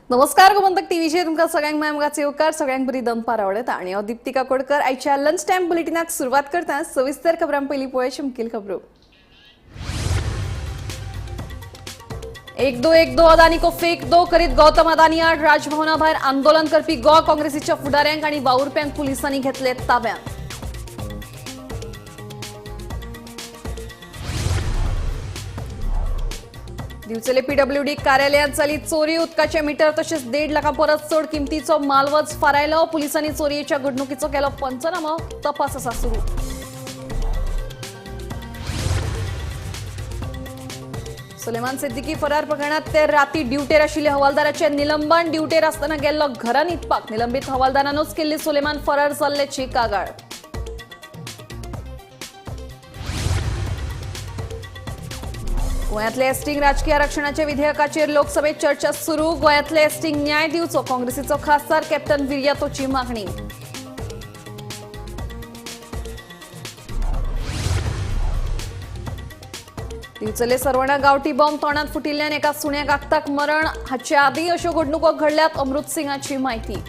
नमस्कार, गोमंतक टीव्हीचेर तुमकां सगळ्यांक माय येवकार. सगळ्यांक बरी दनपार आवडटा आनी हांव दीप्ती काकोडकर आयच्या लंच टायम बुलेटिनाक सुरवात करता. सविस्तर खबरां पयलीं पळय मुखेल खबरो. 1-2-1-2 अदानी को फेक दो करीत गौतम अदानी आड राजभवना भायर आंदोलन करपी गोवा काँग्रेसीच्या फुडाऱ्यांक आनी वावुरप्यांक पुलिसांनी घेतले ताब्यांत. दिवचले पीडब्ल्यूडी कार्यालयात जाली चोरी. उदकाचे मीटर तशेंच 1.5 लाखां परस चड किमतीचो मालवज फारायलो. पुलिसांनी चोरयेच्या घडणुकीचो केलो पंचनामो. तपास आसा सुरू. सुलेमान सिद्दीकी फरार प्रकरणात ते राती ड्युटेर आशिल्ले हवालदाराचे निलंबन. ड्युटेर आसतना गेल्लो घरा न्हिदपाक. निलंबीत हवालदारानूच केल्ली सुलेमान फरार जाल्ल्याची कागाळ. गोंयांतले एसटींक राजकीय आरक्षणाच्या विधेयकाचेर लोकसभेत चर्चा सुरू. गोंयांतले एसटींक न्याय दिवचो, काँग्रेसीचो खासदार कॅप्टन विरियातोची मागणी. दिवचले सरवणा गांवठी बॉम्ब तोंडात फुटिल्ल्यान एका सुण्याक आगताक मरण. हाचे आदीं अश्यो घडणुको घडल्यात, अमृत सिंगाची म्हायती.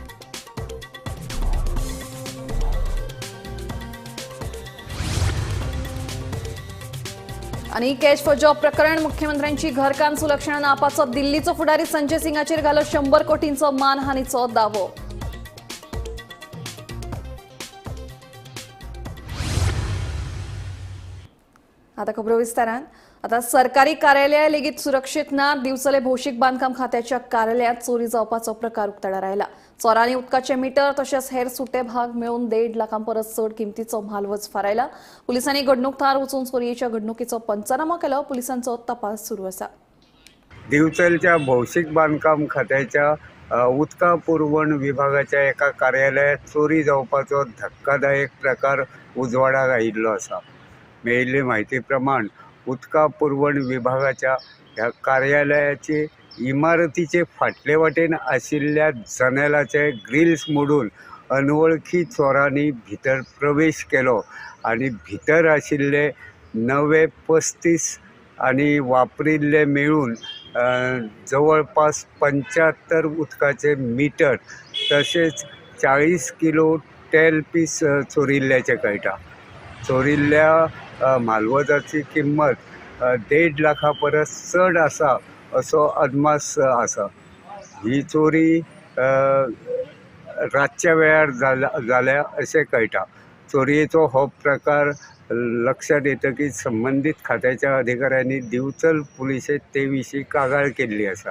आणि कॅश फॉर जॉब प्रकरण मुख्यमंत्र्यांची घरकाम सुलक्षणा नापाचो दिल्लीचो फुडारी संजय सिंगाचेर घालो 100 कोटींचो मानहानीचो दावो. आता खबरो विस्तारान. आता सरकारी कार्यालय लेगीत सुरक्षीत ना. दिवचले भौशीक बांदकाम खात्याच्या कार्यालयात चोरी जावपाचो प्रकार उक्ताडार आयला. चोरांनी उदकाचे मीटर तशेंच हेर सुटे भाग मेळून 1.5 लाखां परस चड किमतीचो म्हालवज फारायला. पुलिसांनी घडणूक थळार वचून चोरयेच्या घडणुकीचो पंचनामो केलो. पुलिसांचो तपास सुरू आसा. दिवचलच्या भौशीक बांदकाम खात्याच्या उदका पुरवण विभागाच्या एका कार्यालयात चोरी जावपाचो धक्कादायक प्रकार उजवाडाक आयिल्लो आसा. मेळिल्ले म्हायती प्रमाण उदका पुरवण विभागाच्या ह्या कार्यालयाचे इमारतीचे फाटले वाटेन आशिल्ल्या जनेलाचे ग्रिल्स मोडून अनवळखी चोरांनी भितर प्रवेश केलो आनी भितर आशिल्ले 935 आनी वापरिल्ले मेळून जवळपास 75 उदकाचे मिटर तशेंच 40 किलो तेल पीस चोरिल्ल्याचें कळटा. चोरिल्ल्या म्हालवजाची किंमत 1.5 लाखां परस चड आसा असो अदमास आसा. ही चोरी रातच्या वेळार जाल्या अशें कळटा. चोरयेचो हो प्रकार लक्षात येतकीच संबंदीत खात्याच्या अधिकाऱ्यांनी दिवचल पुलिशेंत ते विशीं कागाळ केल्ली आसा.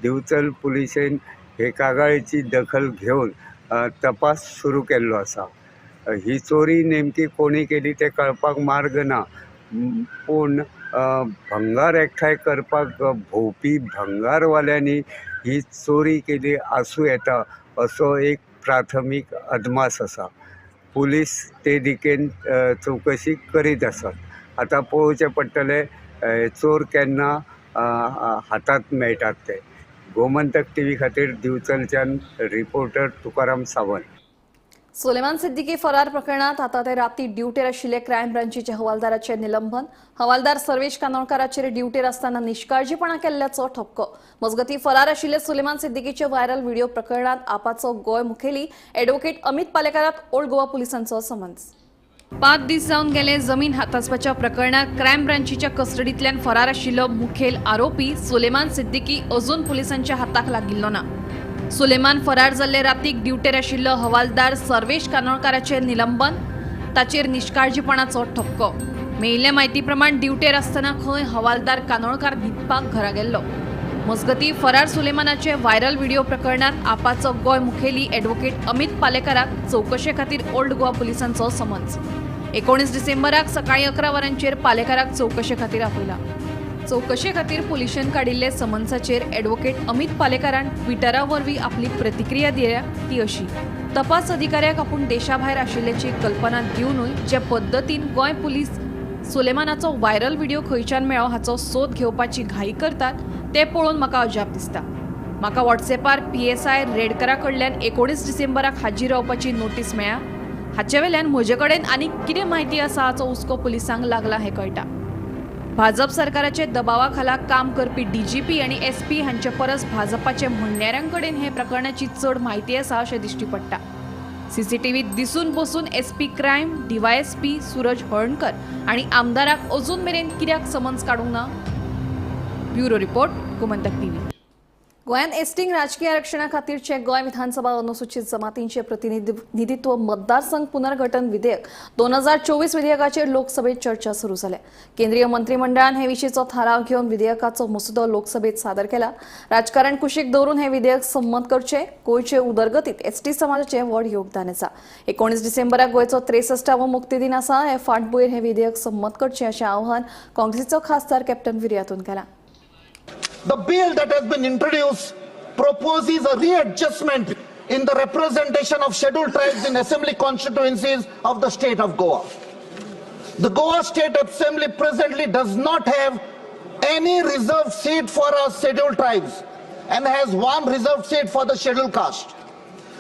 दिवचल पुलिशेन हे कागाळीची दखल घेवन तपास सुरू केल्लो आसा. ही चोरी नेमकी कोणी केली ते कळपाक मार्ग ना, पूण भंगार एकठांय करपाक भोंवपी भंगारवाल्यांनी ही चोरी केली आसूं येता असो एक प्राथमीक अदमास आसा. पुलीस ते दिकेन चवकशी करीत आसात. आतां पळोवचें पडटलें चोर केन्ना हातांत मेळटात ते. गोमंतक टीव्ही खातीर दिवचलच्यान रिपोर्टर तुकाराम सावंत. सुलेमान सिद्दीकी फरार प्रकरणात आता ते राती ड्युटेर आशिल्ले क्रायम ब्रांचीचे हवालदाराचे निलंबन. हवालदार सर्वेश कानोळकाराचेर ड्युटेर आसतना निष्काळजीपणा केल्ल्याचो ठपको. मजगती फरार आशिल्ले सुलेमान सिद्दीकीचे व्हायरल व्हिडिओ प्रकरणात आपाचो गोंय मुखेली ॲडव्होकेट अमित पालेकाराक ओल्ड गोवा पुलिसांचो समन्स. 5 दीस जावन गेले जमीन हातासपाच्या प्रकरणात क्रायम ब्रांचीच्या कस्टडींतल्यान फरार आशिल्लो मुखेल आरोपी सुलेमान सिद्दीकी अजून पुलिसांच्या हाताक लागिल्लो ना. सुलेमान फरार जाल्ले रातीक ड्युटेर आशिल्लो हवालदार सर्वेश कानोळकाराचेर निलंबन, ताचेर निष्काळजीपणाचो ठपको. मेळिल्ले म्हायती प्रमाण ड्युटेर आसतना खंय हवालदार कानोळकार न्हिदपाक घरा गेल्लो. मजगती फरार सुलेमानाचे व्हायरल व्हिडिओ प्रकरणात आपाचो गोंय मुखेली ॲडव्होकेट अमित पालेकाराक चवकशे खातीर ओल्ड गोवा पुलिसांचो समन्स. 19 डिसेंबराक सकाळीं 11 वरांचेर पालेकाराक चवकशे खातीर आपयला. चवकशे खातीर पुलिशेन काडिल्ले समन्साचेर ॲडव्होकेट अमित पालेकारान ट्विटरा वरवीं आपली प्रतिक्रिया दिल्या ती अशी: तपास अधिकाऱ्याक आपूण देशाभायर आशिल्ल्याची कल्पना दिवनूय जे पद्दतीन गोंय पुलीस सुलेमानाचो व्हायरल व्हिडिओ खंयच्यान मेळ्ळो हाचो सोद घेवपाची घाई करतात ते पळोवन म्हाका अजाप दिसता. म्हाका व्हॉट्सएपार PSI रेडकरा कडल्यान 19 डिसेंबराक हाजीर रावपाची नोटीस मेळ्ळ्या. हाचे वेल्यान म्हजे कडेन आनी कितें म्हायती आसा हाचो हुस्को पुलिसांक लागला हें कळटा. भाजप सरकाराचे दबावा खाला काम करपी डीजीपी आनी एसपी हांचे परस भाजपाचे म्हणयाऱ्यां कडेन हे प्रकरणाची चड म्हायती आसा अशें दिश्टी पडटा. सीसीटीव्हीत दिसून बसून एसपी क्रायम डीवायएसपी सूरज हळर्णकर आनी आमदाराक अजून मेरेन कित्याक समन्स काडूंक ना? Bureau report, Gomantak TV. गोंयांत एसटींक राजकीय आरक्षणा खातीरचे गोंय विधानसभा अनुसूचित जमातींचे प्रतिनिधित्व मतदारसंघ पुनर्गठन विधेयक 2024 विधेयकाचेर लोकसभेत चर्चा सुरू जाल्या. केंद्रीय मंत्रिमंडळान हे विशींचो थाराव घेवन विधेयकाचो मसुदो लोकसभेत सादर केला. राजकारण कुशीक दवरून हे विधेयक संमत करचे. गोंयचे उदरगतीत एसटी समाजाचे व्हड योगदान आसा. 19 डिसेंबराक गोंयचो 63वो मुक्ती दिन आसा. हे फाटभूंयेर हे विधेयक संमत करचें अशें आवाहन काँग्रेसीचो खासदार कॅप्टन विरियातून केलां. The bill that has been introduced proposes a readjustment in the representation of scheduled tribes in assembly constituencies of the state of Goa. The Goa State Assembly presently does not have any reserved seat for our scheduled tribes and has one reserved seat for the scheduled caste.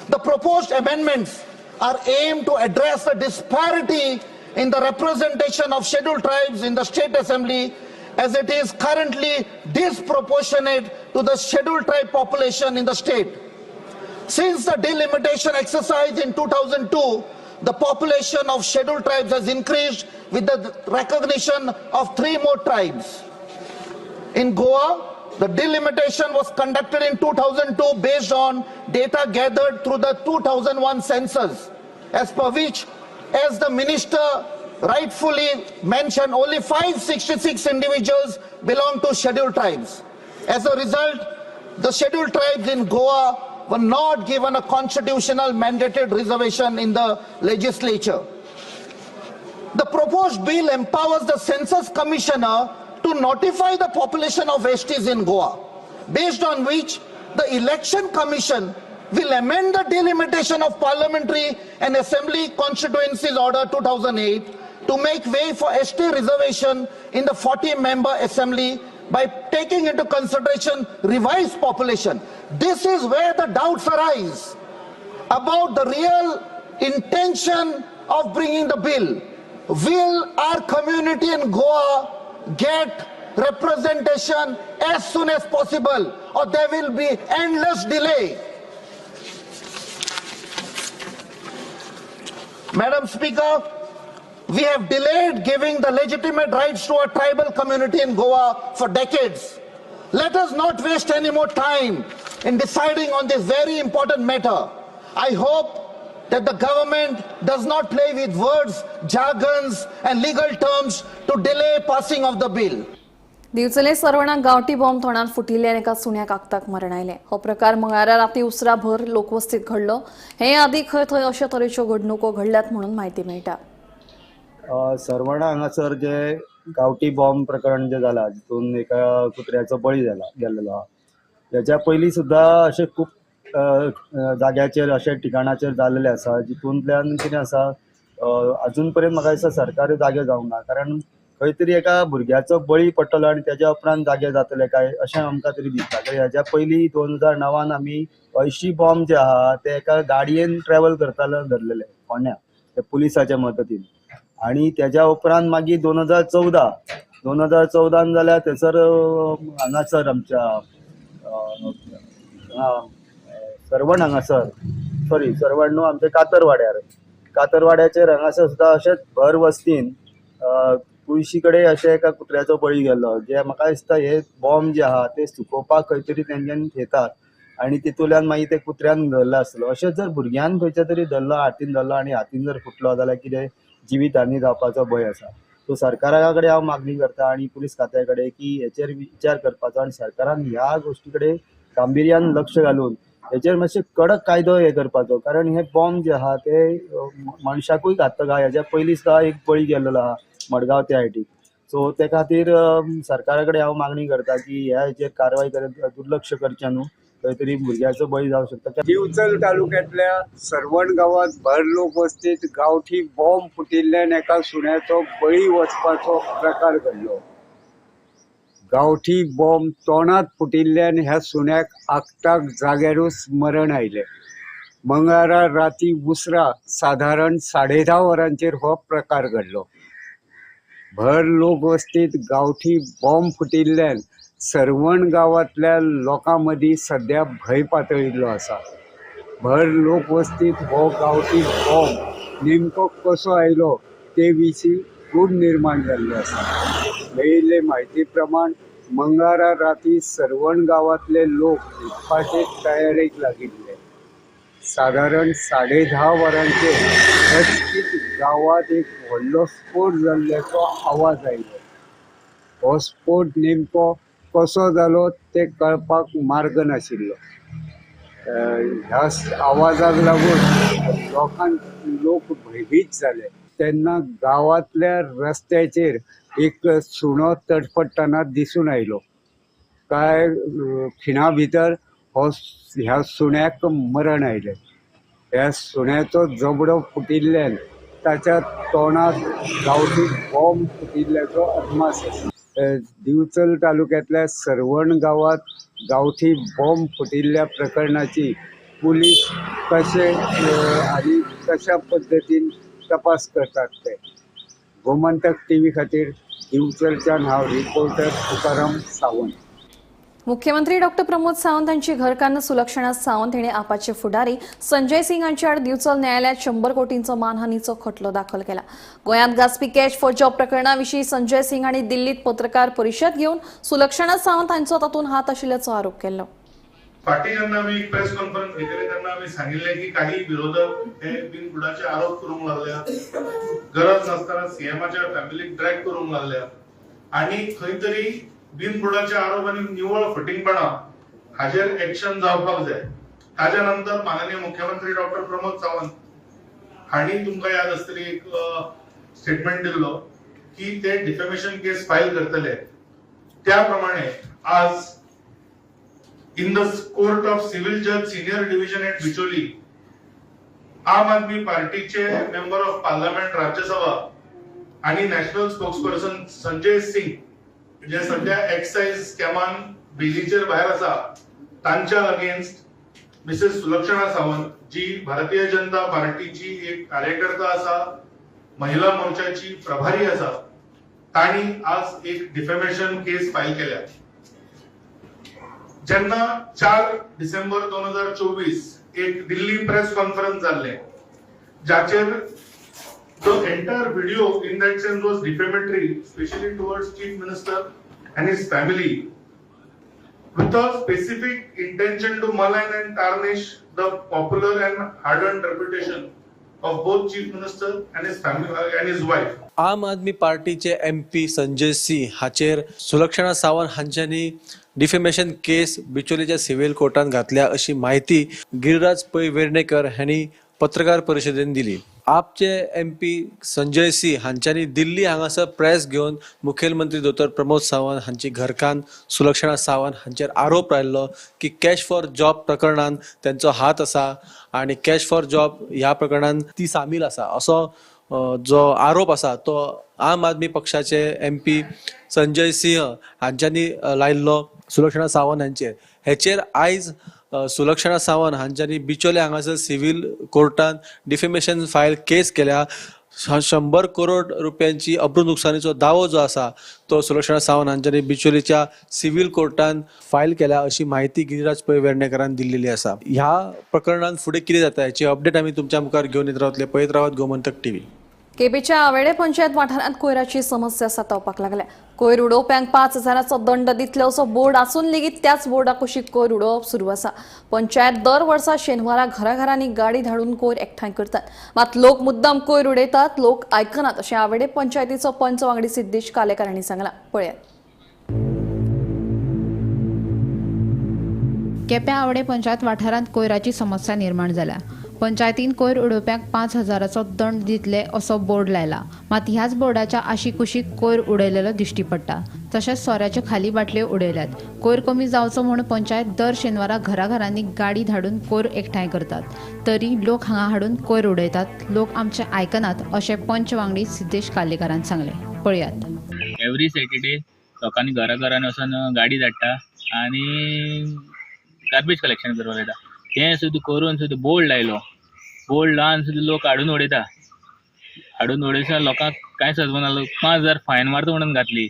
The proposed amendments are aimed to address the disparity in the representation of scheduled tribes in the state assembly, as it is currently disproportionate to the scheduled tribe population in the state. Since the delimitation exercise in 2002, the population of scheduled tribes has increased with the recognition of 3 more tribes. In Goa, the delimitation was conducted in 2002 based on data gathered through the 2001 census, as per which, as the minister rightfully mentioned, only 566 individuals belong to scheduled tribes. As a result, the scheduled tribes in Goa were not given a constitutional mandated reservation in the legislature. The proposed bill empowers the census commissioner to notify the population of STs in Goa, based on which the election commission will amend the delimitation of parliamentary and assembly constituencies order 2008 to make way for ST reservation in the 40-member assembly by taking into consideration revised population. This is where the doubts arise about the real intention of bringing the bill. Will our community in Goa get representation as soon as possible, or there will be endless delay? Madam Speaker, we have delayed giving the legitimate rights to our tribal community in Goa for decades. Let us not waste any more time in deciding on this very important matter. I hope that the government does not play with words, jargons and legal terms to delay passing of the bill. दिवचले सर्वणा गांवठी bomb तोंडान फुटिल्ल्यान एका सुण्याक आगताक मरण आयलें. हो प्रकार मंगळारा राती उसरा भर लोकवस्तीत घडलो. हे आदी खंय थंय अशे तरेच्यो घडणुको घडल्यात म्हणून म्हायती मेळटा. सर्वणा हांगासर जे गांवठी बॉम्ब प्रकरण जे जाला जितून एका कुत्र्याचो बळी गेल्लो आहा, हेच्या पयलीं सुद्दां अशे खूब जाग्याचेर अशे ठिकाणाचेर जाल्लेले आसा जितूंतल्यान कितें आसा अजून पर्यंत म्हाका दिसता सरकार जागे जावंक ना, कारण खंय तरी एका भुरग्याचो बळी पडटलो आनी तेज्या उपरांत जागे जातले काय अशें आमकां तरी दिसता. कारण हेज्या पयलीं 2009 आमी 80 बॉम्ब जे आहा ते एका गाडयेन ट्रॅवल करताले धरलेले फोंड्या ते पुलिसाच्या मदतीन, आनी तेज्या उपरांत मागीर 2014 जाल्यार थंयसर हांगासर आमच्या सर्वण हांगासर सॉरी सर्वण न्हू आमच्या कातरवाड्यार, कातरवाड्याचेर हांगासर सुद्दां अशेंच भर वस्तीन तुळशी कडेन अशें एका कुत्र्याचो बळी गेल्लो. जे म्हाका दिसता हे बॉम्ब जे आहा ते सुकोवपाक खंय तरी तेंच्यांनी थेयतात आनी तितूंतल्यान मागीर ते कुत्र्यान धरलो आसतलो. अशें जर भुरग्यान खंयच्या तरी धरलो, हातीन धरलो आनी हातीन जर फुटलो जाल्यार कितें जिवीत हानी जावपाचो भंय आसा. सो सरकारा कडेन हांव मागणी करता आनी पुलीस खात्या कडेन की हेचेर विचार करपाचो आनी सरकारान ह्या गोश्टी कडेन गांभिर्यान लक्ष घालून हेचेर मातशें कडक कायदो हे करपाचो, कारण हे बॉम्ब जे आहा ते मनशाकूय घातक आहा. हेच्या पयलीं सुद्दां एक बळी गेल्लो आहा मडगांव त्या आयटीक. सो ते खातीर सरकारा कडेन हांव मागणी करता की ह्या हेचेर कारवाय करत दुर्लक्ष करचें न्हू, खंय तरी भुरग्याचो बळी जावंक शकता. दिवचल तालुक्यांतल्या सर्वण गांवांत भर लोक वस्तीत गांवठी बॉम्ब फुटिल्ल्यान एका सुण्याचो बळी वचपाचो प्रकार घडलो. गांवठी बॉम्ब तोंडांत फुटिल्ल्यान ह्या सुण्याक आगताक जाग्यारूच मरण आयलें. मंगळारा राती उसरा सादारण 10:30 वरांचेर हो प्रकार घडलो. भर लोकवस्तीत गांवठी बॉम्ब फुटिल्ल्यान सर्वण गांवांतल्या लोकां मदीं सद्या भंय पातळिल्लो आसा. भर लोकवस्तीत हो गांवठी बॉम्ब नेमको कसो आयलो ते विशीं गूढ निर्माण जाल्लें आसा. मेळिल्ले म्हायती प्रमाण मंगळारा राती सर्वण गांवांतले लोक न्हिदपाचे तयारेक लागिल्ले. सादारण 10:30 वरांचेर अचकीत गांवांत एक व्हडलो स्फोट जाल्ल्याचो आवाज आयलो. हो स्फोट नेमको कसो जालो तें कळपाक मार्ग नाशिल्लो. ह्या आवाजाक लागून लोक भंयभीत जाले. तेन्ना गांवांतल्या रस्त्याचेर एक सुणो तडफडटना दिसून आयलो. कांय खिणा भितर हो ह्या सुण्याक मरण आयलें. ह्या सुण्याचो जबडो फुटिल्ल्यान ताच्या तोंडात गांवठी बॉम्ब फुटिल्ल्याचो अदमास आसा. दिवचल तालुक्यांतल्या सर्वण गांवांत गांवठी बॉम्ब फुटिल्ल्या प्रकरणाची पुलीस कशे आनी कशा पद्दतीन तपास करतात ते गोमंतक टीव्ही खातीर दिवचलच्यान हांव रिपोर्टर तुकाराम सावंत. मुख्यमंत्री डॉक्टर प्रमोद सावंत हांची घरकान्न सुलक्षणा सावंत हिणे आपाचे फुडारी संजय सिंग हांचे आड दिवचल न्यायालयात 100 कोटींचो मानहानीचो खटलो दाखल केला. गोंयांत गाजपी कॅश फॉर जॉब प्रकरणाविशीं संजय सिंग हांणी दिल्लीत पत्रकार परिशद घेवन सुलक्षणा सावंत हांचो तातूंत हात आशिल्ल्याचो आरोप केल्लो. फाटी जेन्ना आमी एक प्रेस कॉन्फरन्स घेतली तेन्ना आमी सांगिल्लें की काही विरोधक हे बिनबुडाचे आरोप करूंक लागल्या, गरज नासतना सीएमाच्या फॅमिलीक ड्रॅग करूंक लागल्या आनी खंय तरी बिनबुडाचे आरोप आनी निवळ फटींगपणा हाजेर एक्शन जावपाक जाय. ताज्या नंतर माननीय मुख्यमंत्री डॉक्टर प्रमोद सावंत हांणी तुमकां याद आसतली एक स्टेटमेंट दिल्लो की ते डिफेमेशन केस फायल करतले. त्या प्रमाणे आज in the court of civil जज सिनियर डिव्हिजन एट बिचोली आम आदमी पार्टीचे मेंबर ऑफ पार्लमेंट राज्यसभा आणि नॅशनल स्पोक्सपर्सन संजय सिंग जे सध्या एक्साइज स्कॅमान बेलीचेर भायर आसा तांच्या अगेन्स्ट मिसेस सुलक्षणा सावंत जी भारतीय जनता पार्टीची एक कार्यकर्ता आसा, महिला मोर्चाची प्रभारी आसा, तांणी आज एक डिफेमेशन केस फायल केल्या. जेन्ना 4 डिसेंबर 2024 एक दिल्ली प्रेस कॉन्फरन्स जाल्लें जाचेर the entire video in that sense was defamatory, specially towards chief minister and his family, with a specific intention to malign and tarnish the popular and hard-earned reputation of both chief minister and his family and his wife. आम आदमी पार्टीचे MP Sanjay Singh हाचेर Sulakshana Sawant हांच्यांनी defamation केस बिचोलीच्या civil कोर्टान घातल्या अशी म्हायती गिरिराज पै वेर्णेकर हांणी पत्रकार परिशदेन दिली. आपचे MP Sanjay Singh हांच्यांनी दिल्ली हांगासर प्रेस घेवन मुखेलमंत्री दोतोर प्रमोद सावंत हांची घरकान्न सुलक्षणा सावंत हांचेर आरोप लायल्लो की कॅश फॉर जॉब प्रकरणान तेंचो हात आसा आनी कॅश फॉर जॉब ह्या प्रकरणान ती सामील आसा असो जो आरोप आसा तो आम आदमी पक्षाचे एमपी संजय सिंह हांच्यांनी लायल्लो सुलक्षणा सावंत हांचेर. हेचेर आयज सुलक्षणा सावंत हांच्यांनी बिचोले हांगासर सिव्हिल कोर्टान डिफेमेशन फायल केस केल्या. 100 करोड रुपयांची अब्रू नुकसानीचो दावो जो आसा तो सुलक्षणा सावंत हांच्यांनी बिचोलीच्या सिव्हिल कोर्टान फायल केल्या अशी म्हायती गिरिराज पै वेर्णेकरान दिल्लेली आसा. ह्या प्रकरणान फुडें कितें जाता हेची अपडेट आमी तुमच्या मुखार घेवन येत रावतले. पळयत रावात गोमंतक टीव्ही. केपेच्या आवेडे पंचायत वाठारांत कोयराची समस्या सतावपाक लागल्या. कोयर उडोवप्यांक 5,000चो दंड दितले असो बोर्ड आसून लेगीत त्याच बोर्डा कुशीक कोयर उडोवप सुरू आसा. पंचायत दर वर्सा शेनवारा घराघरांनी गाडी धाडून कोयर एकठांय करतात, मात लोक मुद्दाम कोयर उडयतात, लोक आयकनात अशें आवेडे पंचायतीचो पंच वांगडी सिद्धेश कालेकर हांणी सांगलां. पळयात. केप्यां आवडे पंचायत वाठारांत कोयराची समस्या निर्माण जाल्या. पंचायतीन कोयर उडोवप्यांक 5,000चो दंड दितले असो बोर्ड लायला, मात ह्याच बोर्डाच्या आशीकुशीक कोयर उडयलेलो दिश्टी पडटा. तशेंच सोऱ्याच्यो खाली बाटल्यो उडयल्यात. कोयर कमी जावचो म्हूण पंचायत दर शेनवारा घराघरांनी गाडी धाडून कोयर एकठांय करतात, तरी लोक हांगा हाडून कोयर उडयतात. लोक आमचे आयकनात अशें पंच वांगडी सिद्धेश कालेकरान सांगलें. पळयात. एवरी सॅटर्डे लोकांनी घरा घरान वचून गाडी धाडटा आनी गार्बेज कलेक्शन करपाक लायता. तें सुद्दां करून सुद्दां बोर्ड लायलो, बोर्ड लावन सुद्दां लोक हाडून उडयता. हाडून उडयसा लोकांक कांय सजमना. 5,000 फायन मारता म्हणून घातली,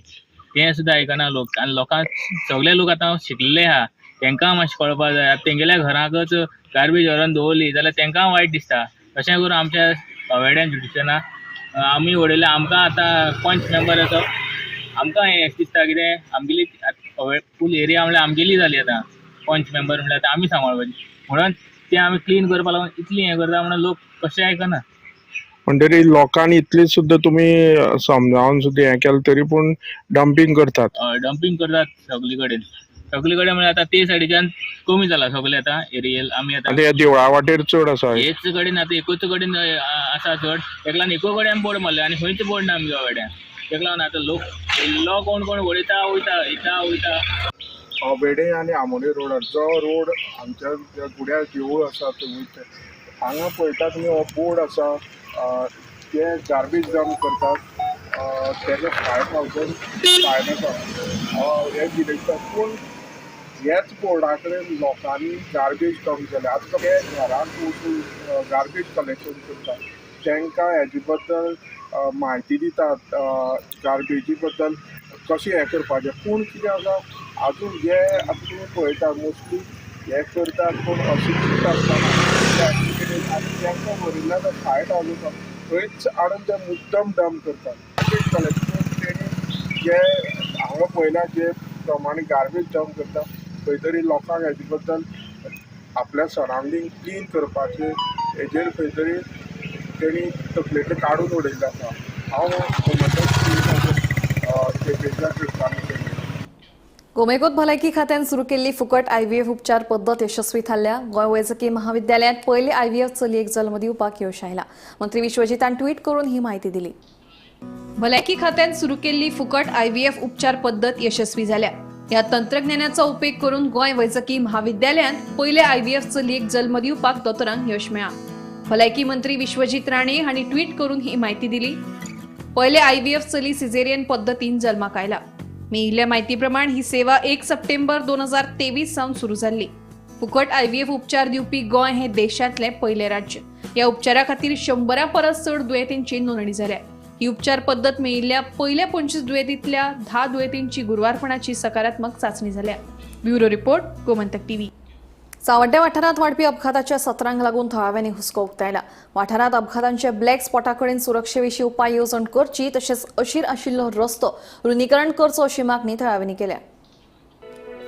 तें सुद्दां आयकना लोक. आनी लोकांक सगळे लोक आतां शिकलेले आहा, तेंकां मातशें कळपा जाय. आतां तेंगेल्या घराकच गार्बेज व्हरून दवरली जाल्यार तेंकां वायट दिसता. तशें करून आमच्या कवेड्यान ज्युडिशनाक आमी उडयलें. आमकां आतां पंच मेंबर आसा, आमकां हें दिसता कितें आमगेली फूल एरिया म्हणल्यार आमगेली जाली आतां. पंच मेंबर म्हणल्यार आतां आमी सांबाळपाची, म्हणून तें आमी क्लीन करपा लागून इतली हें करता म्हणून लोक कशें आयकना. म्हणटरी लोकांनी इतली सुद्दां तुमी समजावन सुद्दां हें केलें तरी पूण डंपींग करतात. डंपींग करतात सगळे कडेन, सगळे कडेन म्हणल्यार आतां ते सायडीच्यान कमी जाला सगळे आतां एरियल. आमी आतां देवळा वाटेर चड आसा, हेच कडेन आतां एकूच कडेन आसा चड. तेका लागून एको कडेन बोर्ड मारले आनी खंयच बोर्ड ना आमच्या वाड्यान. तेका लागून आतां लोक इल्लो कोण कोण वळयता वयता येता वयता. वेडे आनी आमोणे रोडार जो रोड आमच्या गुड्यार देवूळ आसा थंय वयता, हांगा पळयता तुमी हो बोर्ड आसा, ते गार्बेज डंप करतात, तेका 5,000 फायन आसा हे दिलें. पूण ह्याच बोर्डा कडेन लोकांनी गार्बेज डंप केले. आतां ते घरांत वचून गार्बेज कलेक्शन करतात, तांकां हेजे बद्दल म्हायती दितात, गार्बेजी बद्दल कशें हें करपाचें. पूण कितें आसा आजून जे आतां तुमी पळयता मोस्टली हे करतात पूण अशिक्षीत आसतना आनी तांकां व्हरिल्ले आसा 5,000 थंयच हाडून ते मुद्दम डंप करतात. गार्बेज कलेक्शन तेणी जे हांगा पळयला जे प्रमाणे गार्बेज डंप करता खंय तरी लोकांक हेजे बद्दल आपल्या सरावंडींग क्लीन करपाचें हेजेर खंय तरी तेणी तकलेंतलें काडून उडयल्लें आसा. हांव केपेंच्या क्रिस्तांव. गोमेगोत भलायकी खात्यान सुरू केल्ली फुकट आयव्हीएफ उपचार पद्दत यशस्वी थारल्या. गोंय वैजकी महाविद्यालयांत पयले आयव्हीएफ चलयेक जल्म दिवपाक यश आयला. मंत्री विश्वजितान ट्वीट करून ही म्हायती दिली. भलायकी खात्यान सुरू केल्ली फुकट आयव्हीएफ उपचार पद्दत यशस्वी जाल्या. ह्या तंत्रज्ञानाचो उपेग करून गोंय वैजकी महाविद्यालयांत पयले आयव्हीएफ चलयेक जल्म दिवपाक दोतोरांक यश मेळ्ळां. भलायकी मंत्री विश्वजीत राणे हांणी ट्वीट करून ही म्हायती दिली. पयले आयव्हीएफ चली सिझेरियन पद्दतीन जल्माक आयला. मेळिल्ल्या म्हायती प्रमाण ही सेवा 1 सप्टेंबर 2023 सावन सुरू जाल्ली. फुकट आयव्हीएफ उपचार दिवपी गोंय हे देशांतलें पयलें राज्य. ह्या उपचारा खातीर 100 परस चड दुयेंतींची नोंदणी जाल्या. ही उपचार पद्दत मेळिल्ल्या पयल्या 25 दुयेंतींतल्या 10 दुयेंतींची गुरवारपणाची सकारात्मक चाचणी जाल्या. Bureau report, Gomantak TV. Sanvordem वाठारांत वाडपी अपघाताच्या सत्रांक लागून थळाव्यांनी हुस्को उक्तायला. वाठारांत अपघातांच्या ब्लॅक स्पॉटा कडेन सुरक्षे विशीं उपाय येवजण करची तशेंच अशीर आशिल्लो रस्तो रुंदीकरण करचो अशी मागणी थळाव्यांनी केल्या.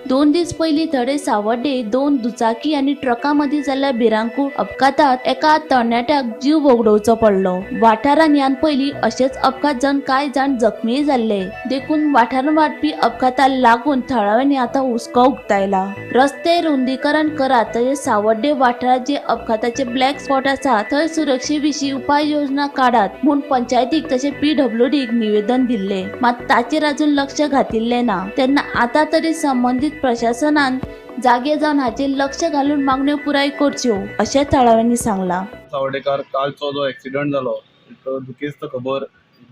2 दीस पयलीं थडे सावर्डे 2 दुचाकी आनी ट्रका मदीं जाल्ल्या भिरांकूळ अपघातात एका तरणाट्याक जीव वगडोवचो पडलो. वाठारांत ह्यान पयलीं अशेच अपघात जावन कांय जाण जखमीय जाल्ले. देखून वाठारांत वाडपी अपघाताक लागून थळाव्यांनी आतां हुस्को उक्तायला. रस्ते रुंदीकरण करात तशेंच सावर्डे वाठारांत जे अपघाताचे ब्लॅक स्पॉट आसा थंय सुरक्षे विशीं उपाय योजना काडात म्हूण पंचायतीक तशें पीडब्ल्यूडीक निवेदन दिल्लें, मात ताचेर अजून लक्ष घातिल्लें ना. तेन्ना आतां तरी संबंदीत प्रशासनान जागे जावन हाचेर लक्ष घालून मागण्यो पुराय करच्यो अशें थळाव्यांनी सांगलां. सावर्डेकार कालचो जो एक्सिडंट जालो एक दुखेस्त खबर,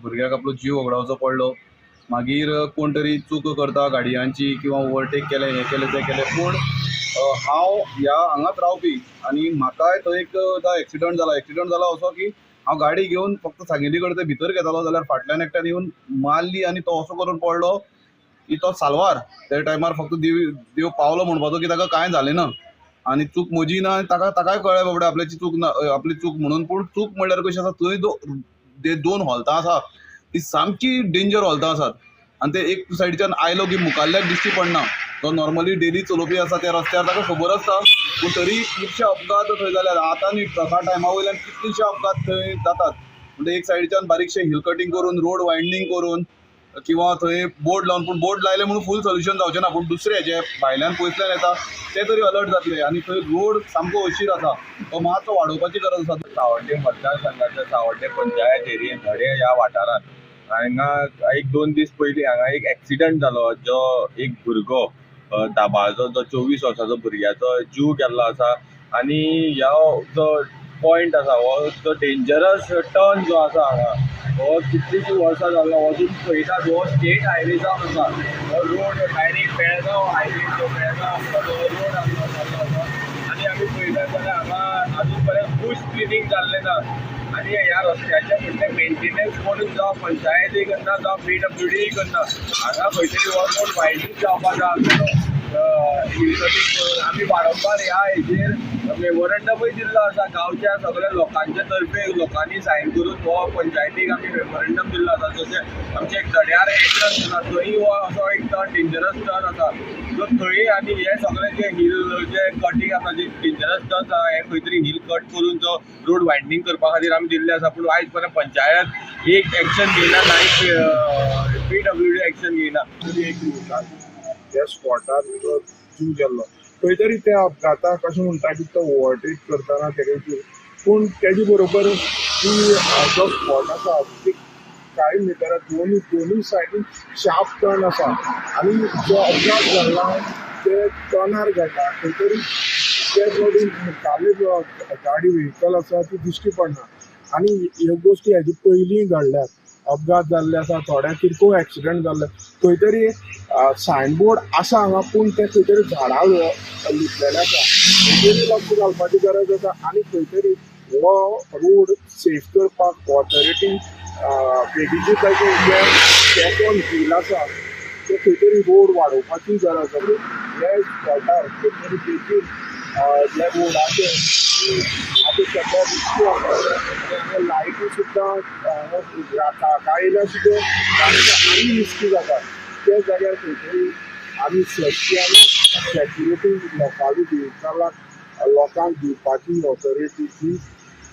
भुरग्याक आपलो जीव वगडावचो पडलो. मागीर कोण तरी चूक करता गाडयांची किंवा ओवरटेक केलें, हें केलें तें केलें, पूण हांव ह्या हांगाच रावपी आनी म्हाकाय थंय एकदां एक्सिडंट जाला. एक्सिडंट जाला असो की हांव गाडी घेवन फक्त सांगिल्ली कडेन थंय भितर घेतालो जाल्यार फाटल्यान एकट्यान येवन मारली आनी तो असो करून पडलो की तो साल्वार. त्या टायमार फक्त देव पावलो म्हणपाचो की ताका कांय जालें ना आनी चूक म्हजी ना आनी ताकाय कळ्ळें बाबडे आपल्याची चूक ना, आपली चूक म्हणून. पूण चूक म्हणल्यार कशी आसा, थंय 2 हॉल्तां आसा ती सामकी डेंजर हॉल्तां आसात आनी ते एक सायडीच्यान आयलो की मुखाल्ल्याक दिश्टी पडना. तो नॉर्मली डेली चलोवपी आसा त्या रस्त्यार ताका खबर आसता, पूण तरी खुबशे अपघात थंय जाल्यार आतां न्ही ट्रका टायमा वयल्यान कितलेशे अपघात थंय जातात. म्हणजे एक सायडीच्यान बारीकशें हिल कटींग करून, रोड वायंडींग करून किंवा थंय बोर्ड लावन, पूण बोर्ड लायले म्हणून फूल सोल्युशन जावचें ना, पूण दुसरे जे भायल्यान पयसल्यान येता ते तरी अलर्ट जातले. आनी थंय रोड सामको अशीर आसा, तो मातसो वाडोवपाची गरज आसा. सावर्डे मतदारसंघाच्या सावर्डे पंचायत एरियेन धडे ह्या वाठारांत हांगा 1-2 दीस पयलीं हांगा एक एक्सिडंट जालो, जो एक भुरगो दाबाळचो जो 24 वर्साचो भुरग्याचो जीव गेल्लो आसा. आनी ह्या जो पॉयंट आसा हो जो डेंजरस टर्न जो आसा हांगा हो कितलींशीं वर्सां जाल्लो, अजून पळयतात हो स्टेट हायवे जावन आसा. हो रोड डायरेक्ट बेळगांव हायवे जो बेळगांव आसा तो रोड जाल्लो आसा. आनी आमी पळयतात जाल्यार हांगा अजून पर्यंत बुश क्लिनींग जाल्लें ना. आनी आनी ह्या रस्त्याचे म्हणजे मेंटेनन्स कोणूच जावं पंचायती करना जावं पीडब्ल्यूडी करना. हांगा खंय तरी हो रोड वायडनींग जावपा जाय आसलो. हिल कटींग करून आमी वारंवार ह्या हेजेर मेमोरंडमूय दिल्लो आसा. गांवच्या सगळ्या लोकांच्या तर्फे लोकांनी सायन करून हो पंचायतीक आमी मेमोरंडम दिल्लो आसा. जशें आमचे एक धड्यार एंट्रन्स आसा थंय हो असो एक टर्न डेंजरस टर्न आसा सो थंय आनी हे सगळे जे हिल जे कटींग आसा जे डेंजरस टर्न्स आसा हे खंय तरी हिल कट करून जो रोड वायडनींग करपा खातीर आमी दिल्ले आसा. पूण आयज पर्यंत पंचायत एक एक्शन घेयना, ना पीडब्ल्यूडी एक्शन घेयना. एक त्या स्पॉटार जीव गेल्लो खंय तरी त्या अपघाताक अशें म्हणटा की तो ओवरटेक करतना तेजे जीव, पूण तेजे बरोबर ती जो स्पॉट आसा ती कांय मिटरां दोनूय सायडीन शार्प टर्न आसा आनी जो अपघात घडला ते टर्नार घडला. खंय तरी ते रोडीन मुखाल्ली गाडी व्हेकल आसा ती दिश्टी पडना आनी ह्यो गोश्टी हेजे पयलीं घडल्यात. अपघात जाल्ले आसा, थोड्या किरकोळ एक्सिडंट जाल्ले. खंय तरी सायनबोर्ड आसा हांगा पूण ते खंय तरी झाडां लिपलेले आसा, हेजेरूय लक्ष घालपाची गरज आसा. आनी खंय तरी हो रोड सेफ करपाक ऑथॉरिटी बेगीचे बेगीन जे सेकंड हिल आसा ते खंय तरी रोड वाडोवपाची गरज आसा. हे स्पॉटार खंय तरी बेगीन जे रोडाचे आतां सद्या रिस्की आसा, लायटी सुद्दां काळखा सुद्दां आनी रिस्की जाता. त्या जाग्यार खंय तरी आमी सेफ्टी आनी सेक्युरिटी लोकांनी दिवपाक लोकांक दिवपाची ऑथॉरिटीची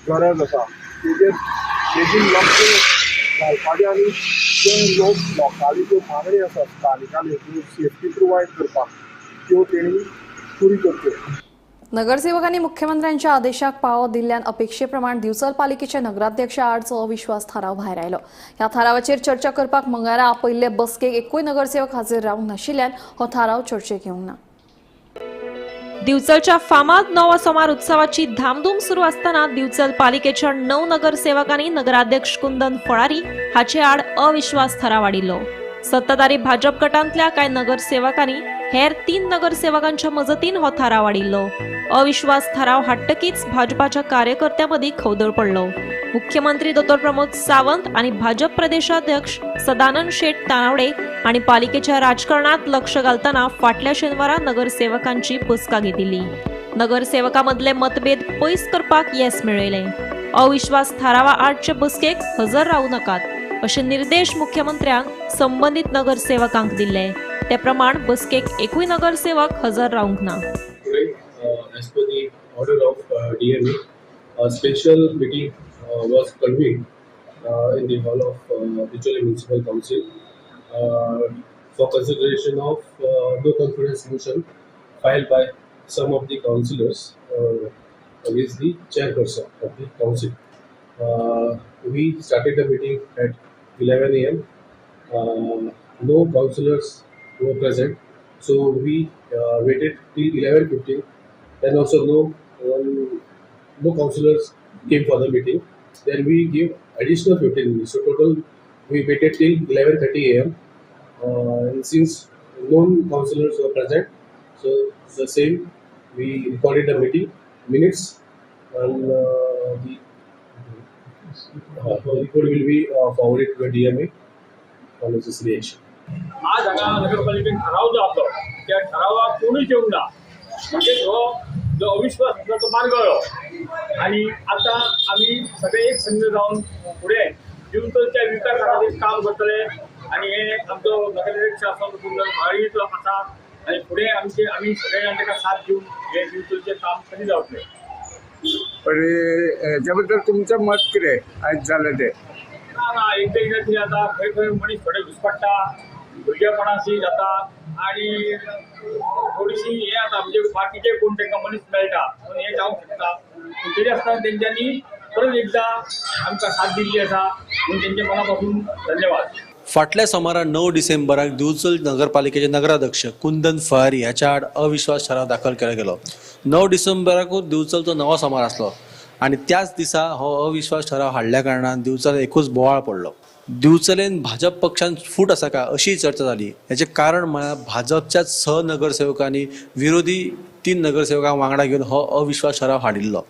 गरज आसा. तेजेर बेगीन लक्ष घालपाचें आनी ते लोक लोकांली ज्यो मागणी आसा स्थानिकांनी त्यो सेफ्टी प्रोवायड करपाक त्यो तेणी पुरी करच्यो. नगरसेवकांनी मुख्यमंत्र्यांच्या आदेशाक पाळो दिल्ल्यान अपेक्षेप्रमाण दिवचल पालिकेच्या नगराध्यक्षा आडचो अविश्वास थाराव भायर आयलो. ह्या थारावाचेर चर्चा करपाक मंगळारा आपयिल्ले बसकेक एकूय नगरसेवक हाजीर रावंक नाशिल्ल्यान हो थाराव चर्चेक येवंक ना. दिवचलच्या फामाद नवो सोमार उत्सवाची धामधूम सुरू असताना दिवचल पालिकेच्या 9 नगरसेवकांनी नगराध्यक्ष कुंदन फळारी हाचे आड अविश्वास थाराव हाडिल्लो. सत्ताधारी भाजप गटांतल्या कांय नगरसेवकांनी हेर 3 नगरसेवकांच्या मजतीन हो थाराव हाडिल्लो. अविश्वास थाराव हाडटकीच भाजपाच्या कार्यकर्त्यां मदीं खवदळ पडलो. मुख्यमंत्री डॉ प्रमोद सावंत आनी भाजप प्रदेशाध्यक्ष सदानंद शेट तानावडे आनी पालिकेच्या राजकारणात लक्ष घालतना फाटल्या शेनवारा नगरसेवकांची बसका घेतिल्ली. नगरसेवकां मदले मतभेद पयस करपाक येस मेळयलें. अविश्वास थारावा आडचे बसकेक हजर रावू नाकात अशे निर्देश मुख्यमंत्र्यांक संबंदीत नगरसेवकांक दिल्ले. ते प्रमाण बसकेक एकूय नगरसेवक हजर रावंक ना. As per the order of DMA, a special meeting was convened in the hall of Bicholim Municipal Council for consideration of no confidence motion filed by some of the councillors against the chairperson of the council. We started the meeting at 11 a.m. No councillors were present, so we waited till 11:15. Then also no councillors came for the meeting. Then we gave additional 15 minutes. So total we waited till 11:30 a.m. And since no councillors were present, so the same we recorded the meeting minutes, and the report will be forwarded to the DMA for necessary action. आज हांगा नगरपालिकेन ठराव जो आपलो त्या ठरावाक कोणूच येवंक ना, म्हणजे हो जो अविश्वास आसलो तो मारगळ्ळो आनी आतां आमी सगळे एक संघ जावन फुडें दिवचलच्या विकासा खातीर काम करतले आनी हे आमचो नगराध्यक्ष आसा कुंदन फळारीचो आसा आनी फुडें आमचे आमी सगळे जाण ताका साथ दिवन हे दिवचलचें काम कशें जावतलें. पण हेच्या बद्दल तुमचें मत कितें आयज जालें तें? ना ना, एकदां एकदां कितें जाता, खंय खंय मनीस थोडे घुसपडटा, भुरगेपणाशी जाता आनी थोडीशी हें जाता, म्हणजे बाकीचे कोण तांकां मनीस मेळटा म्हणून हें जावंक शकता. पूण तरी आसतना तेंच्यांनी परत एकदां आमकां साथ दिल्ली आसा म्हणून तेंच्या मना पासून धन्यवाद. फाटल्या सोमारा 9 डिसेंबराक दिवचल नगरपालिकेचे नगराध्यक्ष कुंदन फळारी हाच्या आड अविश्वास ठराव दाखल केलो गेलो. 9 डिसेंबराकूच दिवचलचो नवो सोमार आसलो आनी त्याच दिसा हो अविश्वास ठराव हाडल्या कारणान दिवचल एकूच बोवाळ पडलो. दिवचलेन भाजप पक्षान फूट आसा काय अशी चर्चा जाली. हेचें कारण म्हळ्यार भाजपच्याच 6 नगरसेवकांनी विरोधी 3 नगरसेवकांक वांगडा घेवन हो अविश्वास ठराव हाडिल्लो.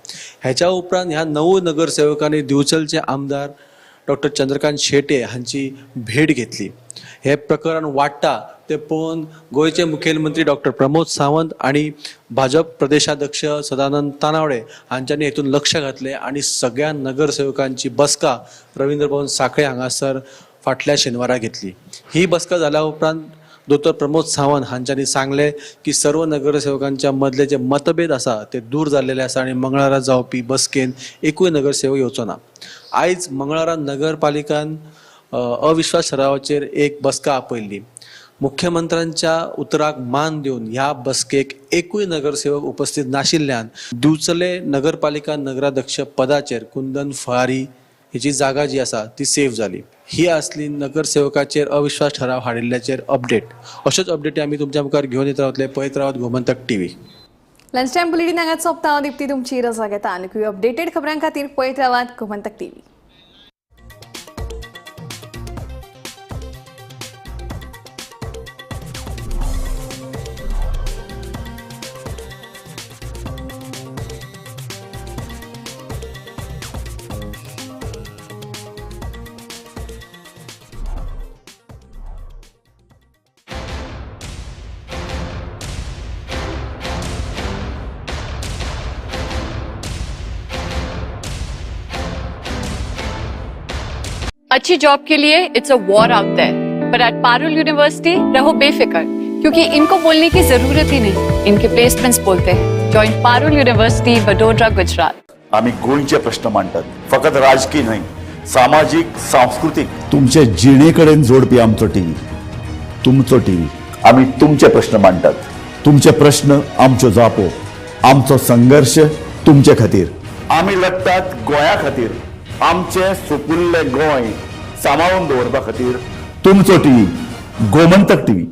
हेच्या उपरांत ह्या 9 नगरसेवकांनी दिवचलचे आमदार डॉक्टर चंद्रकांत शेट्ये हांची भेट घेतली. हे प्रकरण वाडटा ते पळोवन गोंयचे मुखेलमंत्री डॉक्टर प्रमोद सावंत आनी भाजप प्रदेशाध्यक्ष सदानंद तानावडे हांच्यांनी हेतून लक्ष घातलें आनी सगळ्या नगरसेवकांची बसका रवींद्र भवन साखळे हांगासर फाटल्या शेनवारा घेतली. ही बसका जाल्या उपरांत दोतोर प्रमोद सावंत हांच्यांनी सांगलें की सर्व नगरसेवकांच्या मदले जे मतभेद आसा ते दूर जाल्लेले आसा आनी मंगळारा जावपी बसकेन एकूय नगरसेवक येवचो ना. आयज मंगळारा नगरपालिकान अविश्वास ठरावाचेर एक बसका आपयल्ली. मुख्यमंत्र्यांच्या उतराक मान दिवन ह्या बसकेक एकूय नगरसेवक उपस्थित नाशिल्ल्यान दिवचले नगरपालिका नगराध्यक्ष पदाचेर कुंदन फळारी हेची जागा जी आसा ती सेफ जाली. ही आसली नगरसेवकाचेर अविश्वास ठराव हाडिल्ल्याचेर अपडेट. अश्योच अपडेटी आमी तुमच्या मुखार घेवन येत रावतले. पळयत रावत Gomantak TV. Lunch time bulletin हांगाच सोंपता. हांव दीप्ती तुमची रजा घेता. आनीकूय अपडेटेड खबरां खातीर पळयत रावात गोमंतक टीव्ही. अच्छी जॉब के लिए it's a war out there, पर एट पारुल यूनिवर्सिटी रहो बेफिक्र, क्योंकि इनको बोलने की जरूरत ही नहीं, इनके प्लेसमेंट्स बोलते हैं। Join Parul university, Vadodara, Gujarat. आम्ही गोंयचे प्रश्न मांडतात, फकत राजकीय न्हय, सामाजीक, सांस्कृतीक, तुमचे जिणेकडेन जोडपी आमचो टीव्ही, तुमचो टीव्ही। आम्ही तुमचे प्रश्न मांडतात, तुमचे प्रश्न आमच्यो जापो, आमचो संघर्ष तुमचे खातीर। आम्ही लढतात गोंया खातीर, आमचे सुपुल्ले गोंय सांबाळून दवरपा खातीर। तुमचो टीव्ही, गोमंतक टीव्ही।